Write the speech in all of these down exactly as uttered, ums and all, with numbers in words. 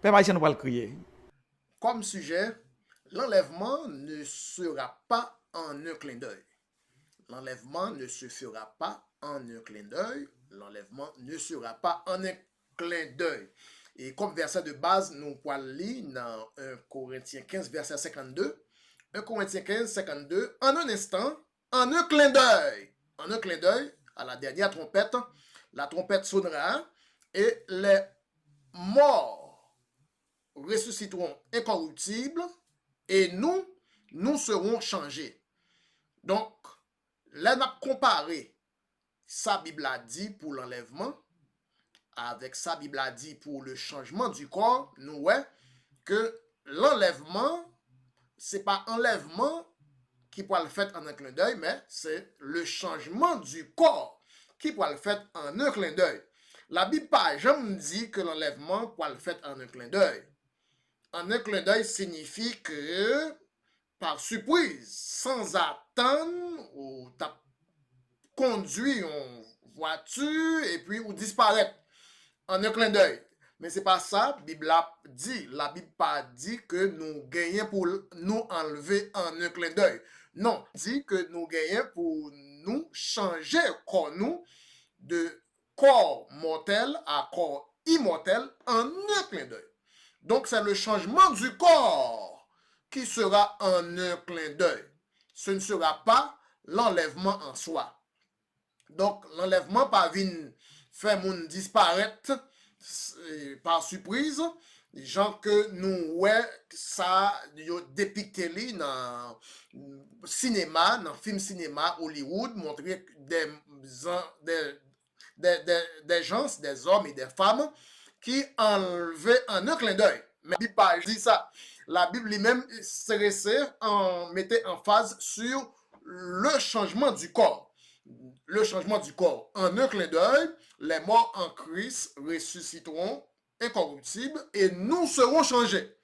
Pèp ayisyen, nou pral kriye. Comme sujet, l'enlèvement ne sera pas en un clin d'œil. L'enlèvement ne se fera pas en un clin d'œil. L'enlèvement ne sera pas en un clin d'œil. E kòm vèsè de baz, nou pral li nan un Korentyen kenz, vèsè senkannde. Un Korentyen kenz, senkannde. En un instant, en un clin d'œil, en un clin d'œil, à la dernière trompette, la trompette sonnera, et les morts ressusciteront incorruptibles, et nous, nous serons changés. Donk, lè n ap konpare sa Bib la di pou lanlèvman, avèk sa Bib la di pou le changement du corps, nou wè ke lanlèvman, se pa anlèvman ki pral fèt en un clin d'œil, men se le changement du corps ki pral fèt en un clin d'œil. Labib pa janm di ke lanlèvman pral fèt en un clin d'œil. En un clin d'œil siyifi ke pa sipriz, sanzatann, ou t ap kondui yon vwati epi ou disparèt en un clin d'œil. Men se pa sa Bib la di. Labib pa di ke nou genyen pou l-, nou anlve en un clin d'œil. Non, di ke nou genyen pou nou chanje kò nou de corps mortel à corps immortel en un clin d'œil. Donc, c'est le changement du corps qui sera en un clin d'œil. Ce ne sera pas l'enlèvement en soi. Donk, lanlèvman pa vin fè moun disparèt, eh, pa sipriz, jan ke nou wè sa yo depikte li nan sinema, nan fim sinema Hollywood, montre de, de, de, de, de gens, des hommes et des femmes ki anlve en un clin d'œil. Men Bib pa di sa. Labib li menm strese, an, mete anfaz sur le changement du corps. Le changement du corps. En un clin d'œil, les morts en Christ ressusciteront incorruptibles et nous serons changés.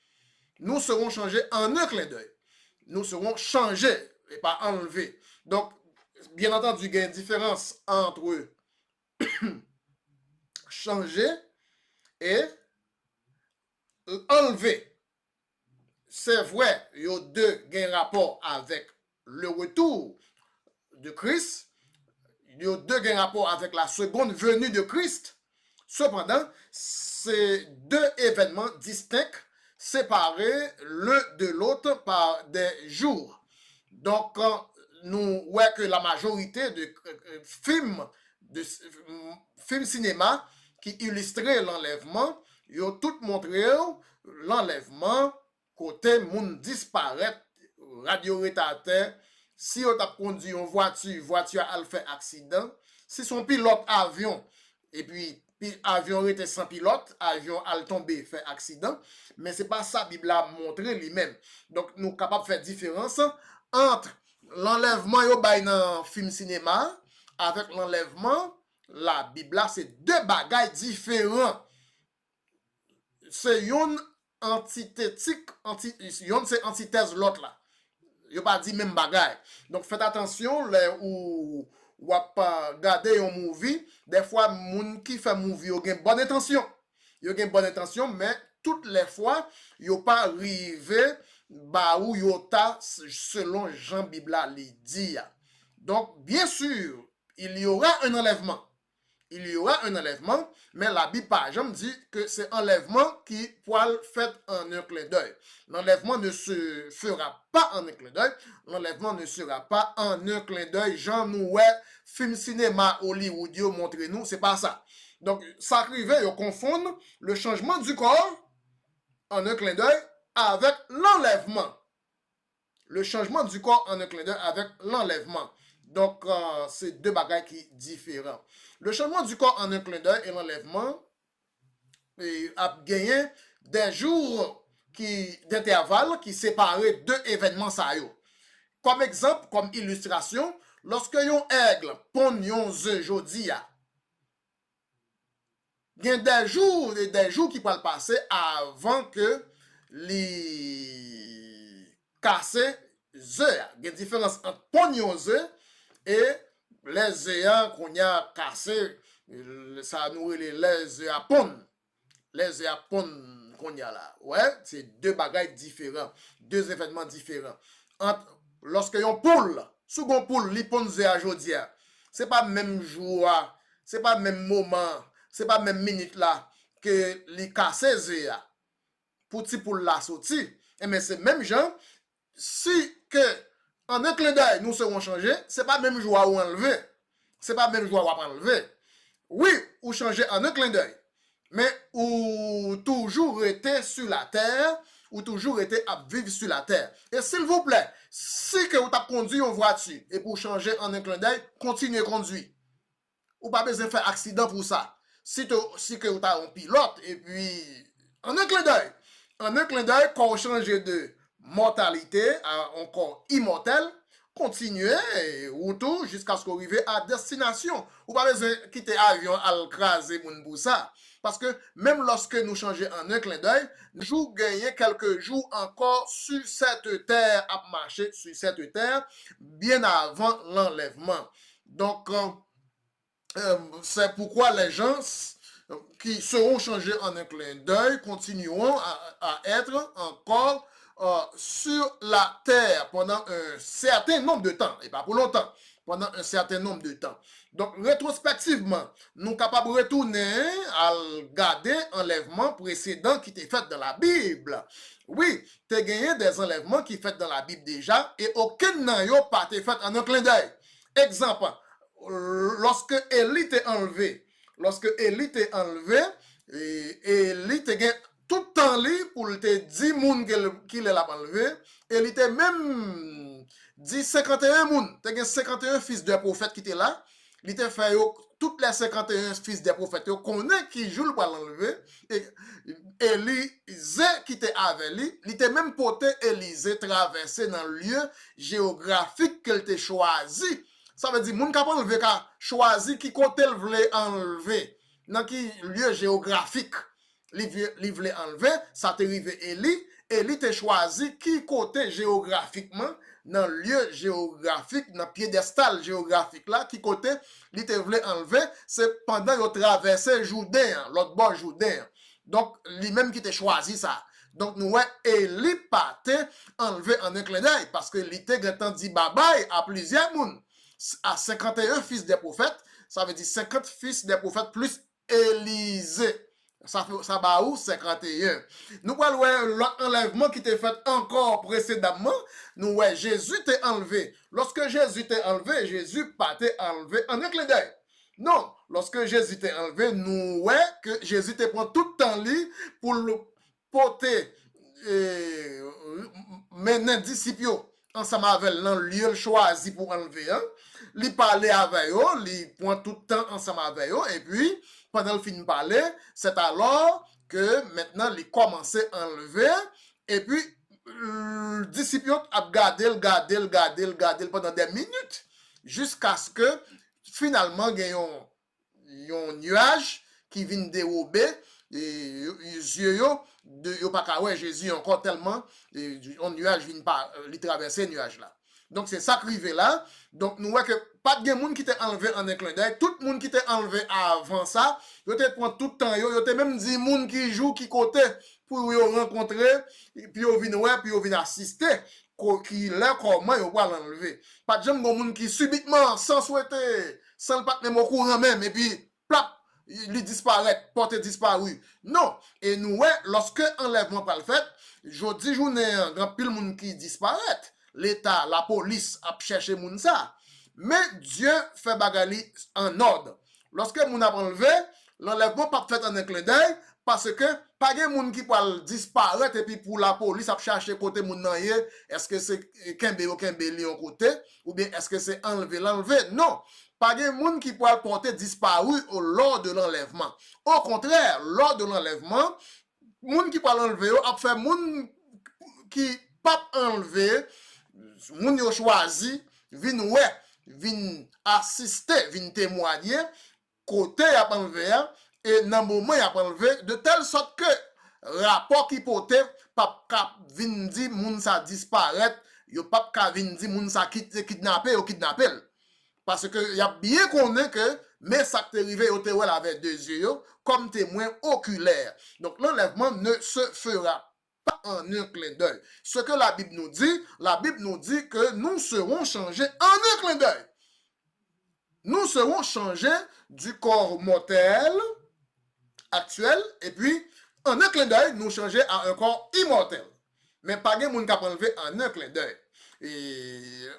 Nous serons changés en un clin d'œil. Nous serons changés et pas enlevés. Donc, bien entendu, il y a une différence entre chanje e anlve. Se vre, yo de gen rapò avèk le retour de Christ, yo de gen rapò avèk la seconde venue de Christ. Sepandan, se de evènman distenk, separe le de lot pa de jou. Donk, nou wè ke la majorite de, euh, fim, de s-, fim sinema ki ilistre lanlèvman, yo tout montre w lanlèvman, kote moun disparèt, rad yo rete atè. Si yo t ap kondui yon vwati, vwati a al fè aksidan. Si se yon pilòt avyon, epi pi-, avyon rete san pilòt, avyon al tonbe, fè aksidan. Men se pa sa Bib la montre li menm. Donk, nou kapab fè diferans ant lanlèvman yo bay nan fim sinema avèk lanlèvman Labib la. Se de bagay diferan. Se yonn antitetik, anti-, yonn se antitèz lòt la. Yo pa di menm bagay. Donk, fèt atansyon lè ou, w ap, ah, gade yon movie. Dèfwa, moun ki fè movie yo gen bòn entansyon. Yo gen bòn entansyon, men tout lè fwa, yo pa rive ba ou yo ta s-, selon jan Bib la li di a. Donk, bien sûr, il y aura un enlèvement. Il y aura un enlèvement, men Labib pa janm di ke se anlèvman ki pral fèt en un clin d'œil. L'enlèvement ne se fera pas en un clin d'œil. L'enlèvement ne sera pas en un clin d'œil. Jan nou wè fim sinema Hollywood yo montre nou, se pa sa. Donk, sa k rive, yo konfonn le changement du corps en un clin d'œil avèk lanlèvman. Le changement du corps en un clin d'œil avèk lanlèvman. Donk, euh, se de bagay ki diferan. Le changement du corps en un clin d'œil et l'enlèvement, e, ap genyen de jou ki, d'entèval ki separe de evènman sa yo. Kòm egzanp, kòm ilistrasyon, lòske yon èg ponn yon ze jodi a, gen de jou, de jou ki pral pase avan ke li kase ze a. Gen diferans ant ponn yon ze e lè ze a kounye a kase, sa nou rele lè ze a ponn. Lè ze a ponn kounye a la. Wè, se de bagay diferan, de evènman diferan. Ant, lòske yon poul, si w gen yon poul, li ponn ze a jodi a, se pa menm jou a, se pa menm moman, se pa menm minit la ke li kase ze a pou ti poul la soti. Enben, se menm jan, si ke an un clin d'œil nou se yon chanje, se pa menm jou a ou anlve. Se pa menm jou a w ap anlve. Wi, ou chanje an un clin d'œil. Men ou toujou rete sou latè, ou toujou rete ap viv sou latè. E silvouplè, si ke ou t ap kondwi yon vwati epi ou chanje an un clin d'œil, kontinye kondwi. Ou pa bezwen fè aksidan pou sa. Si, to, si ke ou ta yon pilòt, epi an un clin d'œil, an un clin d'œil, kò w chanje de mòtalite a yon kò imòtèl, kontinye wout ou jiskaske w rive a destinasyon. Ou pa bezwen kite avyon al kraze moun pou sa. Paske menm lòske nou chanje an un clin d'œil, nou toujou genyen kèlke jou ankò sur cette terre, ap mache sur cette terre, byen avan lanlèvman. Donk, euh, c'est pourquoi les gens qui seront changés en un clin d'œil continueront à, à être encore, euh, sur la terre pendant un certain nombre de temps, et pas pour longtemps, pendant un certain nombre de temps. Donk, retwospektivman, nou kapab retounen al gade anlèvman presedan ki te fèt dans la Bible. Wi, te genyen de anlèvman ki fèt dans la Bible déjà, e okenn nan yo pa te fèt an un clin d'œil. Egzanp, lòske Eli te anlve, lòske Eli te anlve, e, Eli te gen tout tan li pou l te di moun ke l, kilè l ap anlve, e li te menm di senkanteyen moun, te gen senkanteyen fis de pwofèt ki te la, li te fè yo, tout lè senkanteyen fis de pwofèt yo konnen ki jou l pral anlve, e Elize ki te avè li, li te menm pote Elize travèse nan lye jewografik ke l te chwazi. Sa vle di, moun k ap anlve ka chwazi ki kote l vle anlve, nan ki lye jewografik li vle, li vle anlve, sa te rive Eli, Eli te chwazi ki kote jewografikman, nan lye jewografik, nan pyedestal jewografik la, ki kote li te vle anlve, se pandan yo travèse Jouden an, lòt bò Jouden an. Donk, li menm ki te chwazi sa. Donk, nou wè Eli pa te anlve an un clin d'œil, paske li te gentan di babay a plizyè moun, a senkanteyen fis de pwofèt, sa vle di senkant fis de pwofèt plis Elize. Sa, sa ba ou senkanteyen. Nou pral wè lòt anlèvman ki te fèt ankò presedamman. Nou wè Jezi te anlve. Lòske Jezi te anlve, Jezi pa te anlve an un clin d'œil. Non, lòske Jezi te anlve, nou wè ke Jezi te pran tout tan li pou l pote, e, mennen disip yo ansanm avè l nan lye l chwazi pou anlve an. Li pale avè yo, li pran tout tan ansanm avè yo, epi pandan l fin pale, c'est alors que maintenant li kòmanse anlve, epi, l, disip yo ap gade l, gade l, gade l, gade l pandan de minit, jiskaske finalman gen yon, yon nyaj ki vin dewobe, e, yo, yo, zye yo, de, yo pa ka wè Jezi ankò tèlman, e, yon nyaj vin pa, li travèse nyaj la. Donk, se sa k rive la. Donk, nou wè ke pa t gen moun ki te anlve an un clin d'œil. Tout moun ki te anlve avan sa, yo te pran tout tan yo, yo te menm di moun ki jou, ki kote pou yo rankontre, pou yo vin wè, pou yo vin asiste, ko-, ki lè, kòman yo pral anlve. Pa t janm gen moun ki sibitman, san swete, san l pa t menm okouran menm, epi plap, li disparèt, pòte dispari. Non. E nou wè, lòske anlèvman pral fèt, jodi jounen an, gen anpil moun ki disparèt. Leta, lapolis ap chèche moun sa. Men Dye fè bagay li an òd. Lòske moun ap anlve, lanlèvman p ap fèt an un clin d'œil, paske Pa gen moun ki pral disparèt epi pou lapolis ap chache kote moun nan ye, èske se kenbe yo kenbe li yon kote, oubyen èske se anlve l anlve? Non. Pa gen moun ki pral pòte disparu lors de l'enlèvement. Okontrè, lors de l'enlèvement, moun ki pral anlve yo ap fè moun ki p ap anlve, moun yo chwazi, vin wè, vin asiste, vin temwaye kote y ap anlve a, e nan moman y ap anlve, de tèl sòt ke rapò ki pote p ap ka vin di moun sa disparèt, yo p ap ka vin di moun sa kid- kidnape, yo kidnape l. Paske y ap byen konnen ke men sa k te rive, yo te wè l avèk de zye yo, kòm temwen okilè. Donc, l'enlèvement ne se fera pas en un clin d'œil. Ce que la Bible nous dit, la Bible nous dit que nous serons changés en un clin d'œil. Nous serons changés du corps mortel actuel, et puis en un clin d'œil, nous changer à un corps immortel. Men pa gen moun k ap anlve en un clin d'œil. E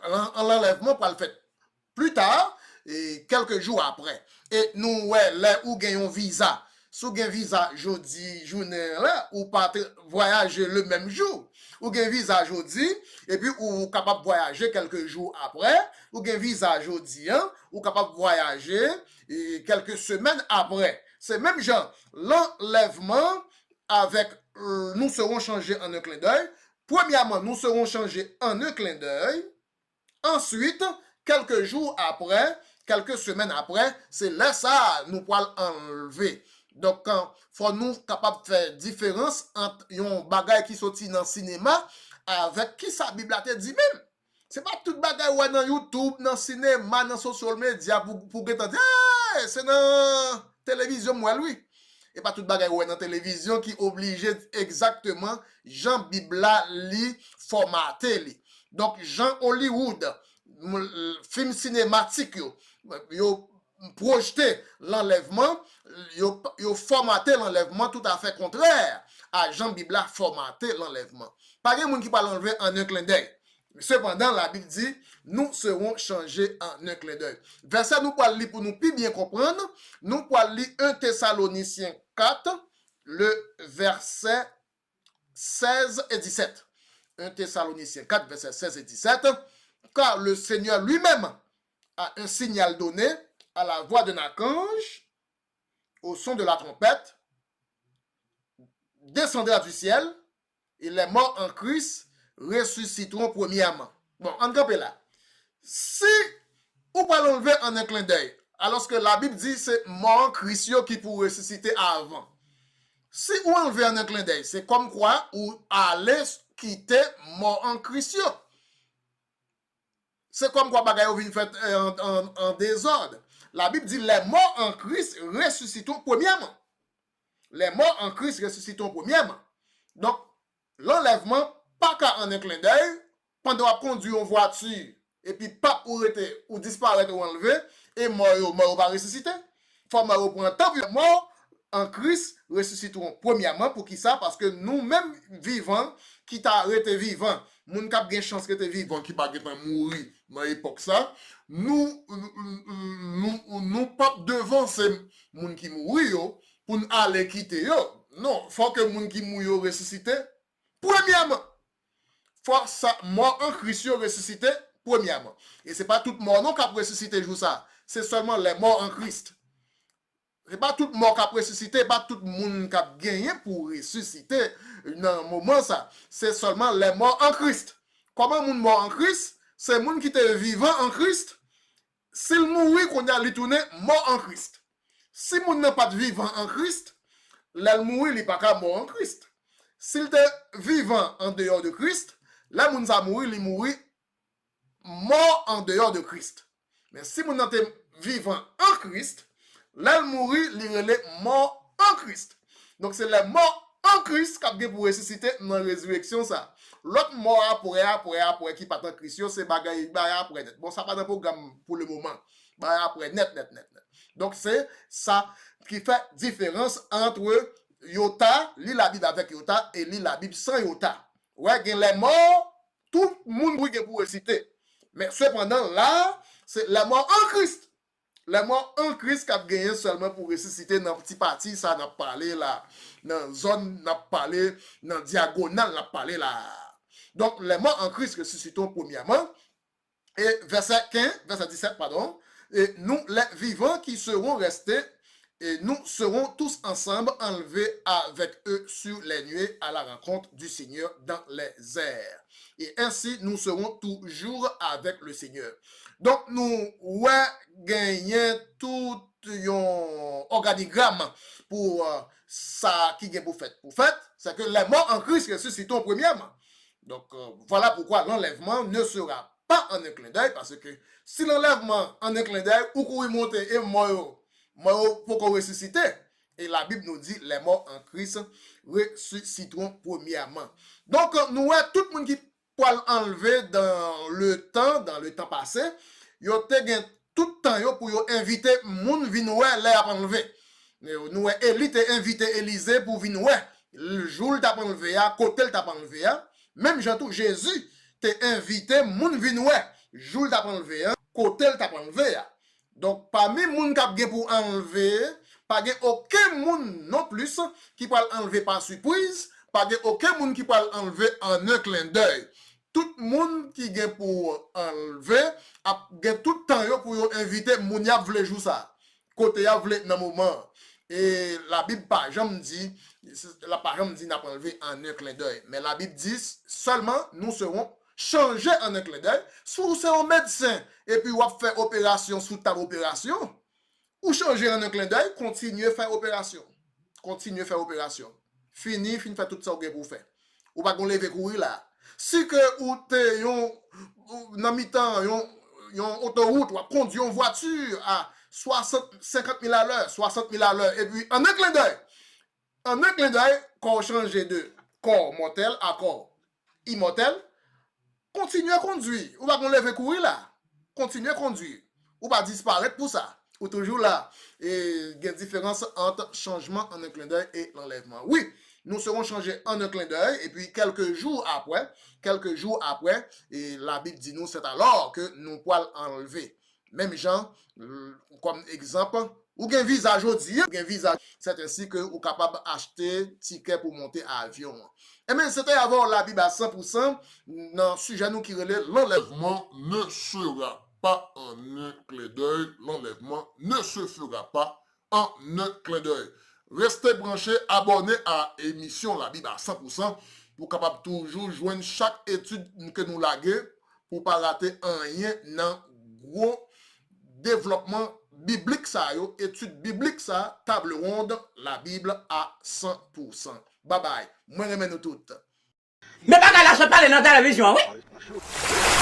lan- an lanlèvman pral fèt pli ta, e kèlke jou apre. E nou wè lè ou gen yon viza. Si w gen viza jodi jounen an la, ou pa t- vwayaje le menm jou. Ou gen viza jodi, epi ou kapab vwayaje kèlke jou apre. Ou gen viza jodi an, ou kapab vwayaje e, kèlke semèn apre. Se menm jan, lanlèvman avèk euh, nous serons changés en un clin d'œil. Premyèman, nous serons changés en un clin d'œil. Answit, kèlke jou apre, kèlke semèn apre, se lè sa a nou pral anlve. Donk, fò nou kapab fè diferans ant yon bagay ki soti nan sinema avèk kisa Bib la te di menm. Se pa tout bagay ou wè nan YouTube, nan sinema, nan social media pou, pou gentan di, hey, se nan televizyon m wè l wi. E pa tout bagay ou wè nan televizyon ki oblije egzakteman jan Bib la li fòmate li. Donk, jan Hollywood, m- fim sinematik yo, yo pwojte lanlèvman, yo, yo fòmate lanlèvman toutafè kontrè a jan Bib la fòmate lanlèvman. Pa gen moun ki pral anlve en un clin d'œil. Sepandan, Labib di, nous serons changés en un clin d'œil. Vèsè nou pral li pou nou pi byen konprann, nou pral li un Thessaloniciens quatre, le verset seize et dix-sept. Un Thessaloniciens quatre, verset seize et dix-sept. Car le Seigneur lui-même a un signal donné à la voix d'un archange, au son de la trompette, descendra du ciel, et les morts en Christ ressusciteront premièrement. Bon, ann kanpe la. Si ou pral anlve en un clin d'œil, alòske Labib di se mò an Kris yo ki pou resisite avan. Si ou anlve en un clin d'œil, se kòmkwa ou ale kite mò an Kris yo. Se kòmkwa bagay yo vin fèt euh, an, an, an dezòd. Labib di, les morts en Christ ressusciteront premièrement. Les morts en Christ ressusciteront premièrement. Donk, lanlèvman pa ka en un clin d'œil, pandan w ap kondui yon vwati, epi pap ou rete, ou disparèt, ou anlve, e mò yo, mò yo pa resisite. Fò mò yo pran tan pou yo mò, en Christ ressusciteront premièrement. Poukisa? Paske nou menm vivan, ki ta rete vivan, moun k ap gen chans rete vivan, ki pa gentan mouri nan epòk sa, nou, nou, nou pap devanse moun ki mouri yo pou n ale kite yo. Non, fò ke moun ki mouri yo resisite premyèman. Fò sa, mò an Kris yo resisite premyèman. E se pa tout mò non k ap resisite jou sa. Se sèlman les morts en Christ. Se pa tout mò k ap resisite, pa tout moun k ap genyen pou resisite nan moman sa. Se sèlman les morts en Christ. Kòman moun mò an Kris? Se moun ki te vivan an Kris. Si l mouri, kounye a li tounen mò an Kris. Si moun nan pa t vivan an Kris, lè l mouri, li pa ka mò an Kris. Si l te vivan an deyò de Kris, lè moun sa mouri, li mouri mò an deyò de Kris. Men si moun nan te vivan an Kris, lè l mouri, li rele mò an Kris. Donk, se les morts en Christ k ap gen pou resisite nan rezireksyon sa. Lòt mò apre, apre, apre ki pa t an Kris yo, se bagay, bagay apre nèt. Bon, sa pa nan pwogram pou le moman. Bagay apre nèt, nèt, nèt, nèt. Donk, se sa ki fè diferans ant yota, li Labib avèk yota, e li Labib san yota. Wè, gen les morts, tout moun wi gen pou resite. Men sepandan, la, se les morts en Christ. Lèmò an Kris k ap genyen sèlman pou resisite nan ti pati sa n ap pale la, nan zòn n ap pale, nan dyagonal n ap pale la. Donk, lèmò an Kris resisite w premyèman, e vèsè kenz, vèsè disèt, padon, e nous les vivants qui serons restés, et nous serons tous ensemble enlevés avec eux sur les nuées à la rencontre du Seigneur dans les airs. Et ainsi, nous serons toujours avec le Seigneur. Donk, nou wè genyen tout yon òganigram pou euh, sa ki gen pou fèt. Pou fèt, se ke lèmò an Kris resisite w premyèman. Donk, euh, voilà pourquoi l'enlèvement ne sera pas en un clin d'œil, paske si lanlèvman an un clin d'œil, ou kouri monte e mò yo, mò yo poko resisite. E Labib nou di lèmò an Kris resisite w premyèman. Donk, nou wè tout moun ki pral anlve dans le temps, dans le temps passé, yo te gen tout tan yo pou yo envite moun vin wè lè y ap anlve. Nou wè Eli te envite Elize pou vin wè jou l t ap anlve a, kote l t ap anlve a. Menm jan tou, Jezi te envite moun vin wè jou l t ap anlve a, kote l t ap anlve a. Donk, pami moun k ap gen pou anlve, pa gen okenn moun nonplis ki pral anlve pa sipriz, pa gen okenn moun ki pral anlve en un clin d'œil. Tout moun ki gen pou anlve ap gen tout tan yo pou yo envite moun y ap vle jou sa, kote y ap vle nan moman an. E Labib pa janm di, la pa janm di n ap anlve en un clin d'œil. Men Labib di sèlman, nous serons changés en un clin d'œil. Si w se yon medsen epi w ap fè operasyon sou tab operasyon, ou chanje en un clin d'œil, kontinye fè operasyon. Kontinye fè operasyon. Fini, fin fè tout sa w gen pou w fè. Ou pa gon leve kouri la. Si ke ou te yon, ou nan mitan yon, yon otowout, w ap kondui yon vwati a swasant, senkant mil alè, swasant mil alè, epi en un clin d'œil, en un clin d'œil, kò w chanje de kò mòtèl a kò imòtèl, kontinye kondui. Ou pa gon leve kouri la. Kontinye kondui. Ou pa disparèt pou sa. Ou toujou la. E gen diferans ant chanjman en un clin d'œil e lanlèvman. Wi, nous serons changés en un clin d'œil, epi kèlke jou apre, kèlke jou apre, e Labib di nou, c'est alors que nou pral anlve. Menm jan, l-, kòm egzanp, ou gen viza jodi a, ou gen viza, c'est ainsi que ou kapab achte tikè pou monte avyon an. Ebyen, se te avè w Labib a san pou san nan sijè nou ki rele lanlèvman. L'enlèvement ne sera pas en un clin d'œil, l'enlèvement ne se fera pas en un clin d'œil. Reste branché, abòne a emisyon Labib a san pou san pou w kapab toujou jwenn chak etid ke nou lage, pou w pa rate anyen nan gwo devlòpman biblik sa yo, etid biblik sa, Table Ronde, la Bible à cent pour cent. Babay, mwen renmen nou tout. Men bagay la sot pale nan televizyon an, wi.